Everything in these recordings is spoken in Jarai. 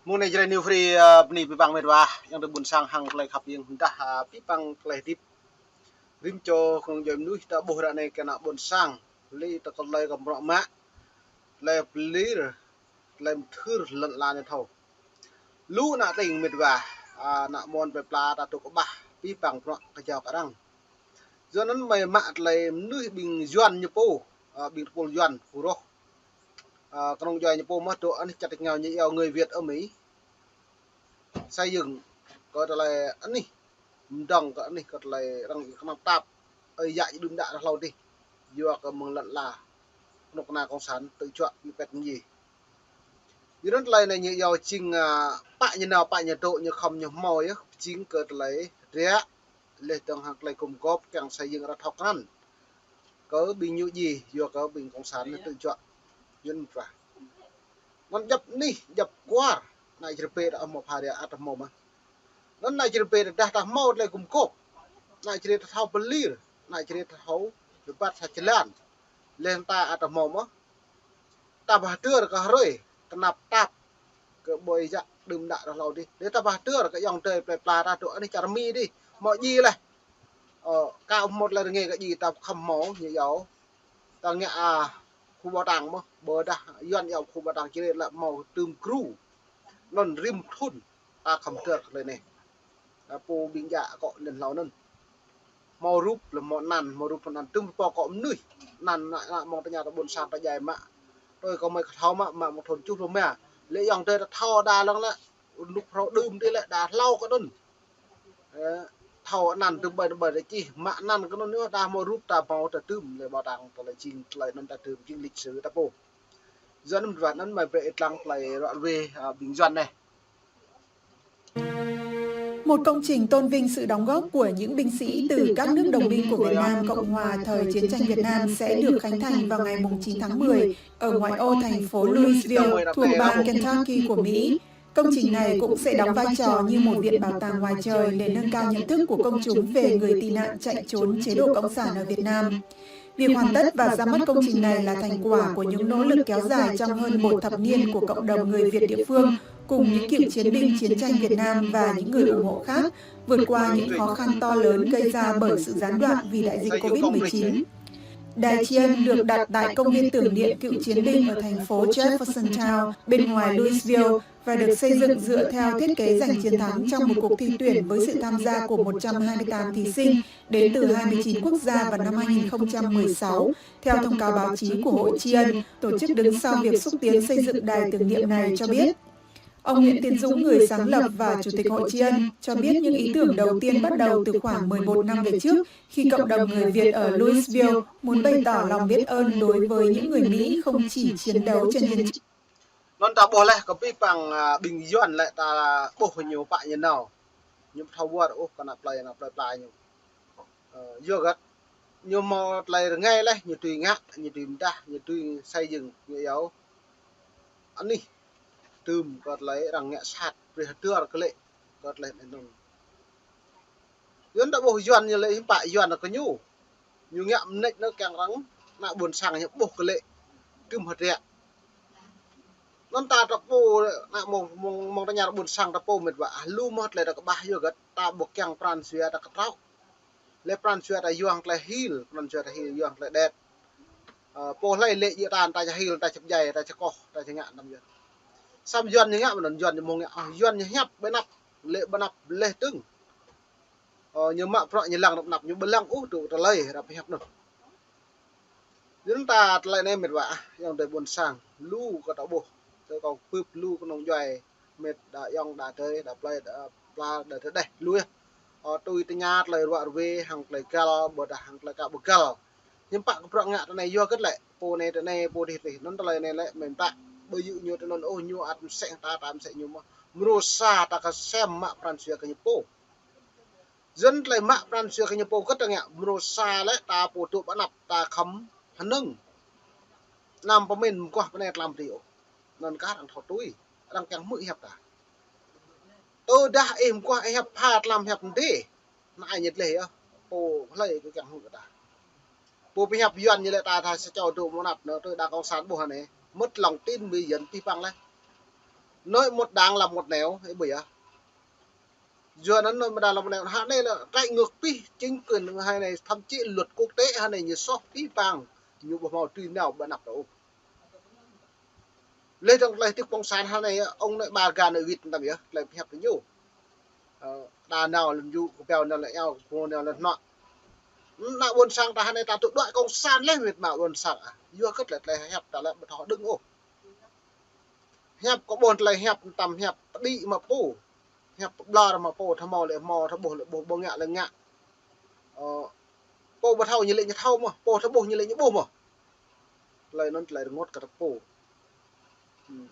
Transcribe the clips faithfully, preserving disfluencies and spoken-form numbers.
Mơ̆ng anai Jrai New Free, ơ, bơni abih bang met wa, ayŏng adơi ƀuôn sang hăng tơlơi khăp hiêng, dah, ơ, abih bang tơlơi hơdip. Rĭm čô kơnung djuai mơnuih ta ƀuh ră anai kơ ană ƀuôn sang, lĕ tơlơi kơ bruă mă, tơlơi pơlir, tơlơi mơthưr lŏn ala anai thâo. Lu ană tring met wa, ơ, ană mơnuih plơi pla ta tŭ kơƀah, abih bang bruă kơjăp kơ arăng. Yua anŭn mơ̆ mă tơlơi mơnuih ƀing Yuan ñu pô, ơ, ƀing tơpul Yuan pơrôh. Ơ, kơnung djuai ñu pô mơ̆ dŏ anih čar tơngao ñu iâu người Việt ở Mỹ. Xây dựng kơ tơlơi anih, mơdơ̆ng kơ anih kơ tơlơi arăng kơnăp tap, ơi yă či đưm đă ră hlâo dih. Yua kơ mơ̆ng lŏn ala, kơnuk kơna cộng sản tŭ juă ƀing pet mơji. Yua anŭn tơlơi anai ñu iâu jing, ơ, pă ñu nao, pă ñu dŏ, ñu khŏm ñu hmâo yơh, jing kơ tơlơi hơdră, leh dơ̆ng hăng tơlơi gum gôp kiăng xây dựng ră thâo krăn. Kơ ƀing ñu ji, yua kơ ƀing cộng sản ñu tŭ juă. Yua anŭn pơrah. Anŭn djăp anih, djăp kwar, ană Jrai pơ ta hmâo pha ră, ăt hmâo mơ̆. Anŭn ană Jrai pơ ta dah ta hmâo tơlơi gum gôp. Ană Jrai ta thâo pơlir, ană Jrai ta thâo rơbat sa jơlan. Leh ta ăt hmâo mơ̆. Ta bah tơr kơ hrơi, kơnăp tap, kơ ƀơi yă đưm đă ră hlâo dih. Leh ta bah tơr kơ ayŏng adơi plơi pla ta dŏ anih čar Mi dih, hmâo ji leh. Ơ, kơ hmâo tơlơi rơngai kơ ji ta khŏm hmâo, ñu iâu. Ta ngă, ơ, khu bảo tàng mơ̆, ƀôdah Yuan iâu khu bảo tàng Jrai lĕ hmâo tơm gru. Anŭn rĭm thŭn, ta khŏm tơr kơ tơlơi anai. Ta pô ƀing djă akŏ lŏn hlâo anŭn. Hmâo rup lĕ hmâo anăn, hmâo rup hmâo anăn, tơm pô akŏ mơnuih. Anăn ană, ană mơ̆ng tơña ta ƀuôn sang ta djai mă. Tui kơ mơi kơ thâo mă, mă mơ̆ng thŭn tơjuh pluh rơma. Lĕ ayŏng adơi ta thâo đa lăng lĕ, rơnŭk phrâo đưm dih lĕ, đa hlâo kơ anŭn. Ơ, thâo anăn tơm ƀai ƀai ta čih, mă anăn kơ anŭn yơh, đa hmâo rup ta hmâo ta tơm, lĕ bảo tàng ta lĕ jing tơlơi anŭn ta tơm, jing lịch sử ta pô. Yua anŭn met wa anŭn mơi brơi ih lăng tơlơi ruă ruê, ơ, ƀing Yuan anai. Một công trình tôn vinh sự đóng góp của những binh sĩ từ các nước đồng minh của Việt Nam Cộng Hòa thời chiến tranh Việt Nam sẽ được khánh thành vào ngày mùng chín tháng mười ở ngoại ô thành phố Louisville, thuộc bang Kentucky của Mỹ. Công trình này cũng sẽ đóng vai trò như một viện bảo tàng ngoài trời để nâng cao nhận thức của công chúng về người tị nạn chạy trốn chế độ cộng sản ở Việt Nam. Việc hoàn tất và ra mắt công trình này là thành quả của những nỗ lực kéo dài trong hơn một thập niên của cộng đồng người Việt địa phương, cùng những cựu chiến binh chiến tranh Việt Nam và những người ủng hộ khác, vượt qua những khó khăn to lớn gây ra bởi sự gián đoạn vì đại dịch Covid mười chín. Đài Chiên được đặt tại công viên tưởng niệm cựu chiến binh ở thành phố Jeffersontown, bên ngoài Louisville, và được xây dựng dựa theo thiết kế giành chiến thắng trong một cuộc thi tuyển với sự tham gia của một trăm hai mươi tám thí sinh đến từ hai mươi chín quốc gia vào năm hai nghìn không trăm mười sáu, theo thông cáo báo chí của Hội Tri Ân, tổ chức đứng sau việc xúc tiến xây dựng đài tưởng niệm này cho biết. Ông Nguyễn Tiến Dũng, người sáng lập và chủ tịch Hội Tri Ân, cho biết những ý tưởng đầu tiên bắt đầu từ khoảng mười một năm về trước, khi cộng đồng người Việt ở Louisville muốn bày tỏ lòng biết ơn đối với những người Mỹ không chỉ chiến đấu trên chiến trường. Anŭn ta ƀuh leh kơ abih bang, ơ, ƀing Yuan lĕ ta ƀuh ñu pă ñu nao. Ñu ƀu thâo wơr ôh kơ ană plơi, ană plơi pla ñu. Ơ, yua hơget, ñu hmâo tơlơi rơngai leh, ñu tui ngă, ñu tui mơdah, ñu tui xây dựng, ñu iâu anih tơm kơ tơlơi arăng ngă sat, brơi hơdơr kơ lĕ, kơ tơlơi anŭn. Yua anŭn ta ƀuh Yuan ñu lĕ hiư̆m pă Yuan kơ ñu. Ñu ngă mơneč anŭn kiăng arăng, ană ƀuôn sang ñu ƀuh kơ lĕ, tơm hơdră. Anŭn ta ta pô, ană mơ̆ng, mơ̆ng, mơ̆ng tơña ƀuôn sang ta pô met wa, ah, lu mơ̆ tơlơi ta kơƀah yua hơget, ta ƀu kiăng pran jua ta kơtraŏ. Lĕ pran jua ta yua hăng tơlơi hil, pran jua ta hil yua hăng tơlơi đet. Ơ, pô hlơi lĕ djơ̆ ta, ta či hil, ta či pơdjai, ta či koh, ta či ngă anăm yua. Samơ̆ Yuan ñu ngă mơ̆n anŭn, Yuan ñu mơ̆ng ngă, ơ, Yuan ñu hiăp ƀơi anăp, lĕ ƀơi anăp leh tơ̆ng. Ơ, ñu mă bruă ñu lăng anăp, ñu ƀu lăng ôh tŭ tơlơi ră pơhiăp anŭn. Yua anŭn ta tơlơi anai met wa, ah, ayŏng adơi ƀuôn sang, lu kơ ta ƀuh, tơ kâo bưp lu kơnung djuai, met đa ayŏng đa adơi, đa plơi, đa pla, đa adơi đeh, lu yơh. Ơ, tui tơña tơlơi ruă ruê, hăng tơlơi găl, ƀôdah hăng tơlơi ka ƀu găl. Hiư̆m pă kơ bruă ngă tơ anai yua hơget lĕ, pô anai tơ anai, pô dih tơ dih, anŭn tơlơi anai lĕ, mơ̆n ta, ƀu djơ̆ ñu tơ anŭn ôh, ñu ăt mơsĕ ta, ta mơsĕ ñu mơ̆n. Mơnuih sa ta kơsem mă pran jua kơ ñu pô. Yua anŭn tơlơi mă pran jua kơ ñu pô hơget ta ngă, mơnuih sa lĕ ta pô dŏ ƀơi anăp ta khŏm hơnơ̆ng. Anăm pơmĭn mơguah pơ anai tlam adih ôh. Anŭn kah arăng thâo tui, arăng kiăng hmư̆ hiăp ta. Tơdah ih mơguah ih hiăp pha tlam hiăp adih, anai ñu gleh yơh, pô hlơi kơ kiăng hmư̆ ta. Pô pơhiăp Yuan ñu lĕ ta tha sa čô dŏ mơ̆ng anăp anŭn tui đảng cộng sản ƀuh anai. Mất lòng tin ƀing Yuan abih bang leh. Nói một đằng làm một nẻo, ih ƀuh yơh. Yua anŭn nói một đằng làm một nẻo, hă anai lĕ trái ngược pih chính quyền hă anai, thậm chí luật quốc tế hă anai ñu soh pih pang, ñu ƀu hmâo tui nao ƀơi anăp ta ôh. Lĕ dong tơlơi tih cộng sản hă anai, ông nói ba ga nói vịt tăm yơh, tơlơi pơhiăp tơ ñu. Ơ, đa nao lŏn yŭ, kơpeo nao lŏn eo, kơpô nao lŏn hnuă. Ană ƀôn sang ta hă anai ta tŭ đuaĭ cộng sản lĕ mĕt mă ƀôn sang ah. Yua hơget lĕ tơlơi hiăp ta lĕ ƀu thâo đơ̆ng ôh. Hiăp kơ ƀôn tơlơi hiăp tăm hiăp pơđĭ mă pô. Hiăp pơblŏr mă pô, thâo hmâo lĕ hmâo, thâo ƀuh lĕ ƀuh, ƀu ngă lĕ ngă. Ơ, pô ƀu thâo ñu lĕ ñu thâo mơ̆n, pô thâo ƀuh ñu lĕ ñu ƀuh mơ̆n. Tơlơi anŭn tơlơi rơngot kơ ta pô. Hmm.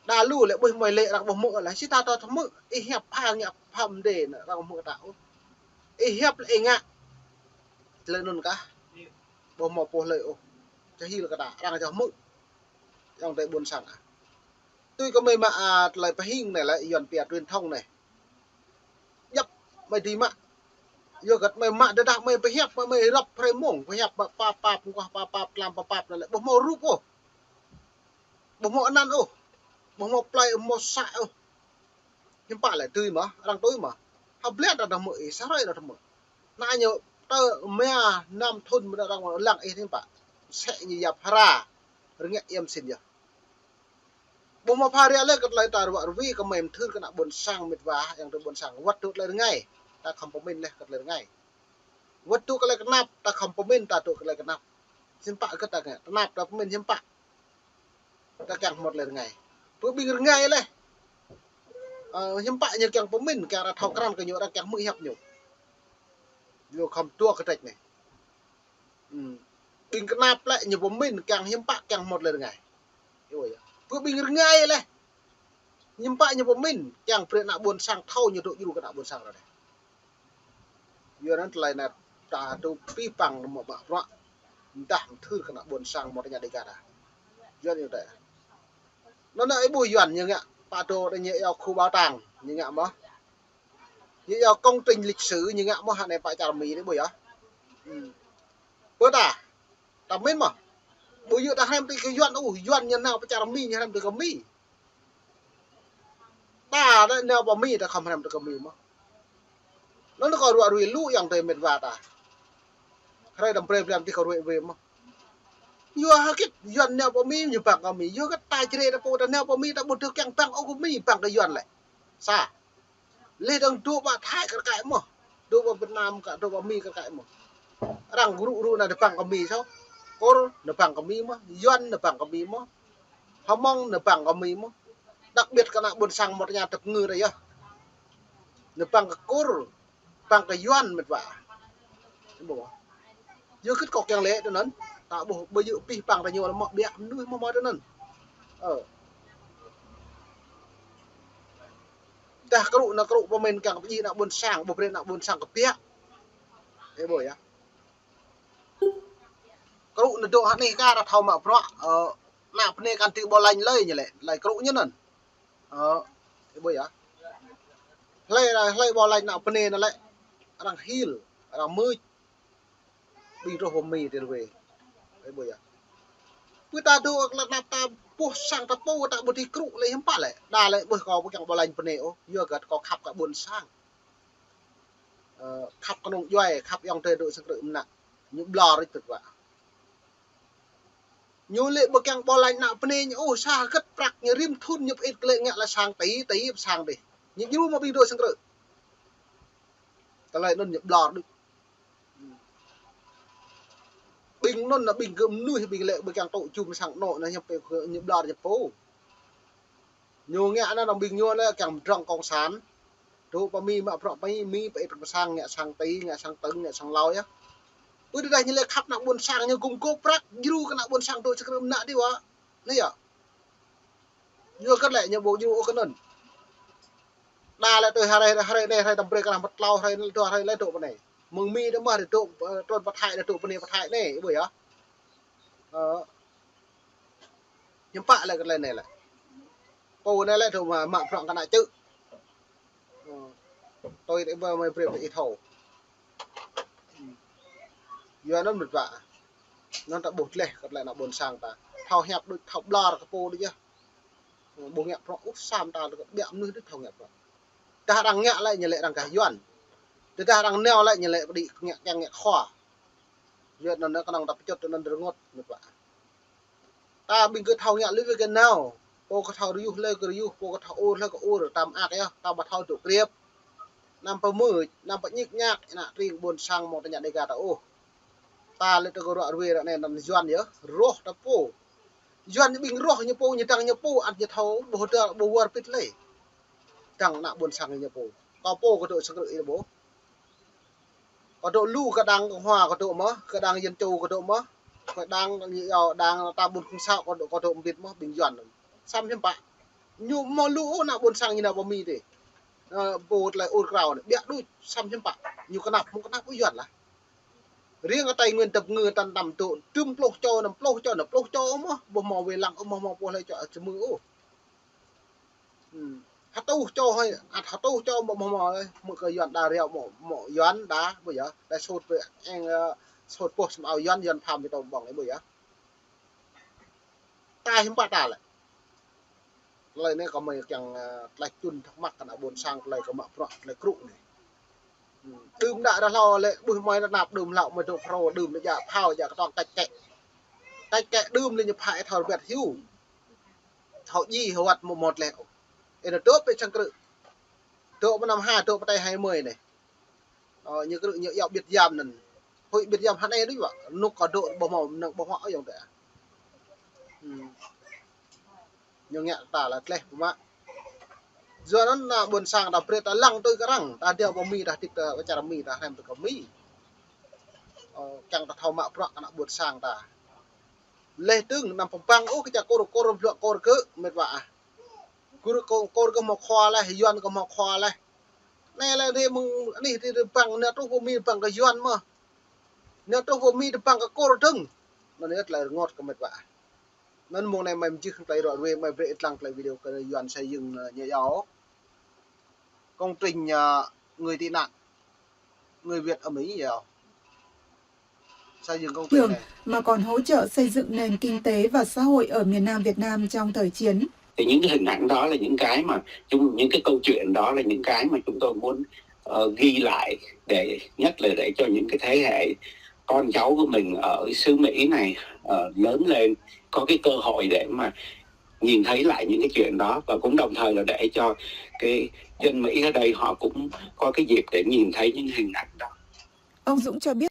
Đa lu lĕ ƀuh mơi lĕ arăng ƀu hmư̆ lĕ, si ta thâo hmư̆, ih hiăp pha ngă pha mơdê anŭn arăng ƀu hmư̆ ta ôh. Ih hiăp lĕ ih ngă. Tơlơi anŭn kah ƀu hmâo pô hlơi ôh. Čơhil kơ ta, arăng čơhmư̆. Ayŏng adơi ƀôn sang ah. Tui kơ mơi mă, a, tơlơi pơhing anai lĕ Yuan pia truyền thông anai. Djŏp mơi dưi mă. Yua hơget mơi mă tơdah mơi pơhiăp mă mơi rŏp hrơi mông, pơhiăp mă pap pap, mơguah pap pap, tlam pap pap anai lĕ ƀu hmâo rup ôh. Ƀu hmâo anăn ôh. Ƀu hmâo plơi, ƀu hmâo să ôh. Hiư̆m pă lĕ tui mơ̆n, arăng tui mơ̆n. Hơblan ta hmư̆ ih, sa hrơi ta hmư̆. Anai ñu tơ mia năm thŭn mơ̆n arăng lăng ih hiư̆m pă. Sĕ ñu yap hra. Rơngiă iĕm sĭn yơh. Ƀu hmâo pha ră lĕ kơ tơlơi ta ruă rơwi kơ mơi mơthưr kơ ană ƀôn sang mĕt wa, ayŏng adơi ƀôn sang. Wơ̆t tŭ tơlơi rơngai, ta khŏm pơmĭn lĕ kơ tơlơi rơngai. Wơ̆t tŭ kơ tơlơi kơnap, ta khŏm pơmĭn ta tŭ kơ tơlơi kơnap. Hiư̆m pă kơ ta ngă, kơnap ta pơmĭn hiư̆m pă. Ta kiăng hmâo tơlơi rơngai. Pơ ƀing rơngai lĕ. Ơ, hiư̆m pă ñu kiăng pơmĭn, kiăng arăng thâo krăn kơ ñu, arăng kiăng hmư̆ hiăp ñu. Ñu khŏm dua kơdrĕč anai. Hmm. Ƀing kơnap lĕ ñu pơmĭn kiăng hiư̆m pă kiăng hmâo tơlơi rơngai. Ơ, yơh. Pơ ƀing rơngai lĕ. Hiư̆m pă ñu pơmĭn kiăng brơi ană ƀôn sang thâo ñu dŏ djru kơ ană ƀôn sang ră anai. Yua anŭn tơlơi anai ta tŭ pih pang mă mă bruă. Dah mơthưr kơ ană ƀôn sang mơ̆ tơña đe gah ta. Yuan ñu tĕ. Anŭn anai ih ƀuh Yuan ñu ngă pă dŏ tơ ñu iâu khu bảo tàng, ñu ngă mơ̆n. Ñu iâu công trình lịch sử, ñu ngă mơ̆n hă anai pă čar Mi anai ƀuh yơh. Hmm. Pơ ta, ta mĭn mơ̆n. Ƀu djơ̆ ta hrăm tui kơ Yuan, ôh, Yuan ñu nao pơ čar Mi, ñu hrăm tui kơ Mi. Ta lĕ nao pơ Mi ta khŏm hrăm tui kơ Mi mơ̆n. Anŭn kâo ruă rui lu ayŏng adơi mĕt wa ta. Hrơi tơm brơi blam tih kâo ruă rui mơ̆n. Yua hơget Yuan nao pơ Mi ñu bang kơ Mi. Yua hơget ta Jrai ta pô ta nao pơ Mi ta ƀu djơ̆ kiăng bang ôh kơ Mi bang kơ Yuan lĕ. Sa. Lĕ dong dŏ pơ Thái kar kaĭ mơ̆n. Dŏ pơ Việt Nam kah dŏ pơ Mi kar kaĭ mơ̆n. Arăng gru gru anai dŏ bang kơ Mi soh. Kur dŏ bang kơ Mi mơ̆n. Yuan dŏ bang kơ Mi mơ̆n. Hmông dŏ bang kơ Mi mơ̆n. Đặc biệt kơ ană ƀôn sang mơ̆ tơña tơp ngư ta yơh. Dŏ bang kơ Kur, bang kơ Yuan mĕt wa. Ƀuh. Yua hơget kâo kiăng lĕ tui anŭn. Ta ƀuh ƀu djơ̆ pih pang ta ñu lĕ mơ̆ biă mơnuih mơ̆ mơ̆ tui anŭn. Ơ. Dah kru anai kru pơmĭn kiăng pơdjai ană ƀôn sang, ƀu brơi ană ƀôn sang kơ biă. Ơ ƀuh yơh. Kru anai dŏ hă anai kah ta thâo mă bruă, ơ, ană bơnai kăn tui ƀô̆ lañ lơi ñu lĕ, laĭ kru ñu anŭn. Ơ, ơ ƀuh yơh. Hlơi, hlơi ƀô̆ lañ ană bơnai anŭn lĕ, arăng hil, arăng mưč. Ƀing rŏh pơ Mi tơl wê. Ơ ƀuh yơh. Pơ ta dŏ kơ lĕ anăp ta ƀuh sang ta pô ta ƀu tui kru lĕ hiư̆m pă lĕ. Đa lĕ ƀuh kâo ƀu kiăng ƀô̆ lañ bơnai ôh, yua hơget kâo khăp kơ ƀôn sang. Ơ, khăp kơnung djuai, khăp ayŏng adơi dŏ sang krư̆ mơnă. Ñu ƀlŏr rĭt pĕt wa. Ñu lĕ ƀu kiăng ƀô̆ lañ ană bơnai ñu ôh, sa hơget prăk ñu rĭm thŭn ñu pơit kơ lĕ ngă lĕ sang tỉ, tỉ pơ sang dih. Ñu djru mơ̆ ƀing dŏ sang krư̆. Tơlơi anŭn ñu ƀlŏr đôč. Ƀing anŭn ană ƀing gơ̆ mơnuih ƀing lĕ ƀu kiăng tŭ jum sang anŏ anai ñu pơit ñu ƀlŏr ñu pô. Ñu ngă anŭn ană ƀing ñu anai kiăng pơdrŏng cộng sản. Dŏ pơ Mi mă bruă pơ Mi, Mi pơit kơ pơ sang, ngă sang tỉ, ngă sang tơ̆ng, ngă sang lao yơh. Pơ tơdah ñu lĕ khăp ană ƀôn sang ñu gum gôp prăk, djru kơ ană ƀôn sang dŏ sang krư̆ mơnă dih wa. Anai yơh. Yua hơget lĕ ñu ƀu djru ôh kơ anŭn. Đa lĕ tui hrơi, hrơi anai, hrơi tơm brơi kơ anăp mơ̆ tlâo, hrơi anai dua, hrơi lĕ dŏ pơ anai. Mơ̆ng Mi dŏ mơ̆ dŏ, ơ, trŭn pơ Thái dŏ, pơ anai pơ Thái anai, ơ ƀuh yơh. Ơ. Hiư̆m pă lĕ kơ tơlơi anai lĕ. Pô anai lĕ dŏ mă, mă bruă kơ ană čư̆. Ơ. Tui tơlơi ƀuh mơi brơi pơ ih thâo. Yua anŭn mĕt wa. Anŭn ta ƀuh gleh kơ tơlơi ană ƀôn sang ta. Thâo hiăp đôč, thâo ƀlŏr kơ pô đôč yơh. Ƀu ngă bruă ôh, sam ta lĕ ƀiă mơnuih đôč thâo ngă bruă. Tơdah arăng ngă lĕ ñu lĕ arăng gah Yuan. Tơdah arăng nao lĕ ñu lĕ pơđĭ ngă kiăng ngă khua. Yuan anŭn kơnơ̆ng ta pơčŭt anŭn rơngot mĕt wa. Ta ƀing gơ̆ thâo ngă lui wơ̆t gơ̆ nao. Pô kơ thâo rơyuh lĕ gơ̆ rơyuh, pô kơ thâo ur lĕ gơ̆ ur, ta mơak yơh, ta ƀu thâo dŏ kriăp. Anăm pơmưč, anăm pơñik ñak, ană tring ƀôn sang mơ̆ng tơña Dega ta ôh. Ta lĕ ta kơ ruă ruê ră anai anŭn Yuan yơh, roh ta pô. Yuan ñu ƀing roh ñu pô, ñu dăng ñu pô, ăt ñu thâo ƀu hơdơr, ƀu wơr bĭt lĕ. Dăng ană ƀôn sang ñu pô. Kâo pô kơ dŏ sang krư̆ ih ƀu. Kơ dŏ lu kơ đảng Cộng hòa kơ dŏ mơ̆, kơ đảng Dân chủ kơ dŏ mơ̆, kơ đảng, đảng ta ƀun không sao kơ dŏ, kơ dŏ mbĭt mơ̆ ƀing Yuan. Sam hiư̆m pă. Ñu mơ̆ lu ôh ană ƀôn sang ñu nao pơ Mi tê. Ơ, pô tơlơi ur krao anai. Ƀiă đôč, sam hiư̆m pă. Ñu kơnăp, mơ̆ng kơnăp ôh Yuan lah. Riêng kơ Tây Nguyên tơpă ngư tăn tăm dŏ, dŭm pluh čô, năm pluh čô, năm pluh čô mơ̆, ƀu hmâo wai lăng, ƀu hmâo pô hlơi čô čơmư̆ ôh. Hmm. Hơtuh čô hơi, ăt hơtuh čô mơ̆ mơ̆ mơ̆, mơ̆ kơ Yuan đa riao mơ̆, mơ̆ Yuan đa, ƀu yơh, đa sôt pơ eng, ơ, sôt pô sum ao Yuan, Yuan pham ñu tôm ƀơ̆ng, ƀu yơh. Ta hiư̆m pă ta lĕ. Tơlơi anai kơ mơi kiăng, ơ, tơlơi čun thắc mắc kơ ană ƀôn sang tơlơi kơ mă bruă, tơlơi krư̆ anai. Hmm. Đưm đă ră hlâo lĕ, ƀuh mơi năp đưm hlâo, mơi dŏ phrâo, đưm lĕ djă phao, djă kơtong kač kĕ. Kač kĕ đưm lĕ ñu phă thâo rơbat hiu. Thâo djai hơwăt mơ̆ mơ̆t lĕ. Ê, nao dŏ pơ sang krư̆. Dŏ pơ năm ha, dŏ pơ tơi hai mươi anai. Ơ, ñu krư̆ ñu iâu Việt Nam anŭn. Hơi Việt Nam hơnai đôč wa. Rơnŭk kơ dŏ ƀu hmâo, năng ƀu hmâo ayŏng adơi. Hmm. Ñu ngă ta lĕ tleh pơmă. Yua anŭn ană ƀôn sang ta brơi ta lăng tui kơ arăng. Ta dŏ pơ Mi ta hơdip ta pơ čar Mi ta hrăm tui kơ Mi. Ơ, kiăng ta thâo mă bruă kơ ană ƀôn sang ta. Leh dơ̆ng anăm pơbăng ôh kơ čar kôr, kôr bluă kôr gơ̆ mĕt wa ah. Kôr, kôr, kôr gơ̆ hmâo khua leh, Yuan gơ̆ hmâo khua leh. Anai lĕ rĭ mơ̆ng anih rĭ, rĭ băng, nao truh pơ Mi băng kơ Yuan mơ̆. Nao truh pơ Mi băng kơ kôr dơ̆ng. Anŭn yơh tơlơi rơngot kơ mĕt wa ah. Anŭn mơ̆ng anai mơi mơjưh tơlơi ruă ruê, mơi brơi ih lăng tơlơi video kơ Yuan xây dựng, ơ, ñu iâu công trình, ơ, người tị nạn, người Việt ở Mỹ, ơ, xây dựng công trình Trường này. Mà còn hỗ trợ xây dựng nền kinh tế và xã hội ở miền Nam Việt Nam trong thời chiến. Thì những cái hình ảnh đó là những cái mà chúng, những cái câu chuyện đó là những cái mà chúng tôi muốn, ờ, ghi lại để, nhất là để cho những cái thế hệ con cháu của mình ở xứ Mỹ này, ờ, lớn lên có cái cơ hội để mà nhìn thấy lại những cái chuyện đó, và cũng đồng thời là để cho cái dân Mỹ ở đây họ cũng có cái dịp để nhìn thấy những hình ảnh đó. Ông Dũng cho biết.